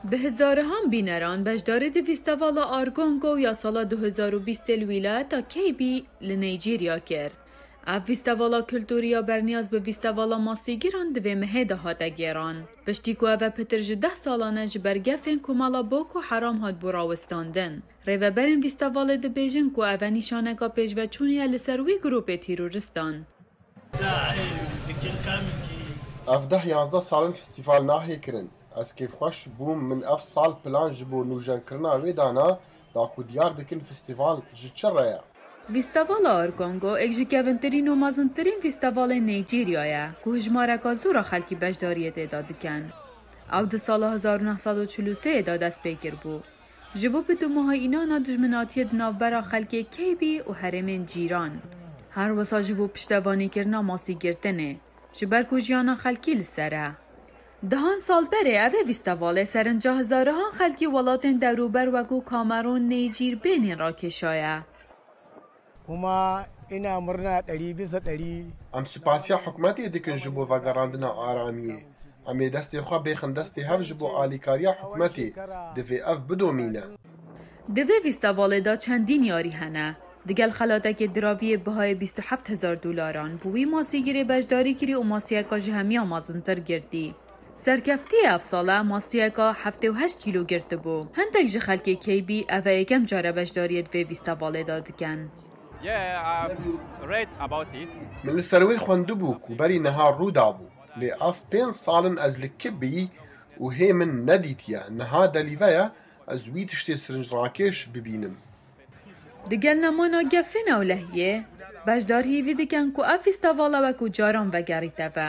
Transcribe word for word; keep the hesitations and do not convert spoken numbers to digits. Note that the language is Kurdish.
Bi hezarihan bîneran beşdarî di fîstevala Argongo ya sala du hezar û bîstê li wîlayeta Keybî li Nîjerya kir. Ev fîstevala kulturî ya berniyaz bi fîstevala masîgiran di vê mehê de hate gêran. Piştî ku ev e pitir ji deh salan e ji ber gefên komela Boko Haram hatbû rawestandin. Rêveberên fîstevalê dibêjin ku ev e nîşaneka pêşveçûnê ye li ser wî grûpê terorîstan. Ev deh yazdeh sal in festîval nahê kirin. Ez kêfxweş bûm, min ev sal plan ji bo nûjenkirina wê dana, da ku diyar bikin festîval ji çi re ye. Fîstevala Argongo êk ji kevintirîn û mezintirîn fîstevalên Nîjerya ye ku hijmareka zor a xelkî beşdariyê tê de dikin. Ew di sala hezar û neh sed û çil û sê de dest pê kiribû. Ji bo bi du meha înana dijminatiyê di navbera xelkê Keybî û herêmên cîran. Her wisa ji bo piştevanîkirina masîgirtinê, ji ber ku jiyana xelkî li ser e. Dehan sal berê ev ê fîstevalê serinca hezarihan xelkî welatên dewrûber wekû Kamerûn, Nîjîr bênîn rakêşaye. Kuma ina murna ɗari bisa ɗari. Em spasiya hikûmetê dikin ji bo vegerandina aramiyê. Em ê destê xwe bêxin destê hev ji bo alîkariya hikûmetê. Divê ev bidomîne. Di vê fîstevalê de çendîn yarî hene. Digel xelatekê diraviyê bihayê bîst û heft hezar dolaran bi wî masîgirê beşdarî kirî û masiyeka ji hemiya mezintir girtî. Serkeftiyê ev sal e masiyeka heftê û heşt kîlo girtibû. Hindek ji xelkê Keybî ev e yekem care beşdariyê di vê fîstevalê de dikin. Yeah, I've read about it. Min li ser wê xwendibû ku berî niha rû dabû. Lê ev pênc sal in ez li Kibbî û hê min nedîtiye. Niha delîve ye, ez wî tiştê sirinc rakêş bibînim. Digel nemana gefên ewlehiyê, beşdar hîvî dikin ku ev fîstevala wekû caran vegerîte ve.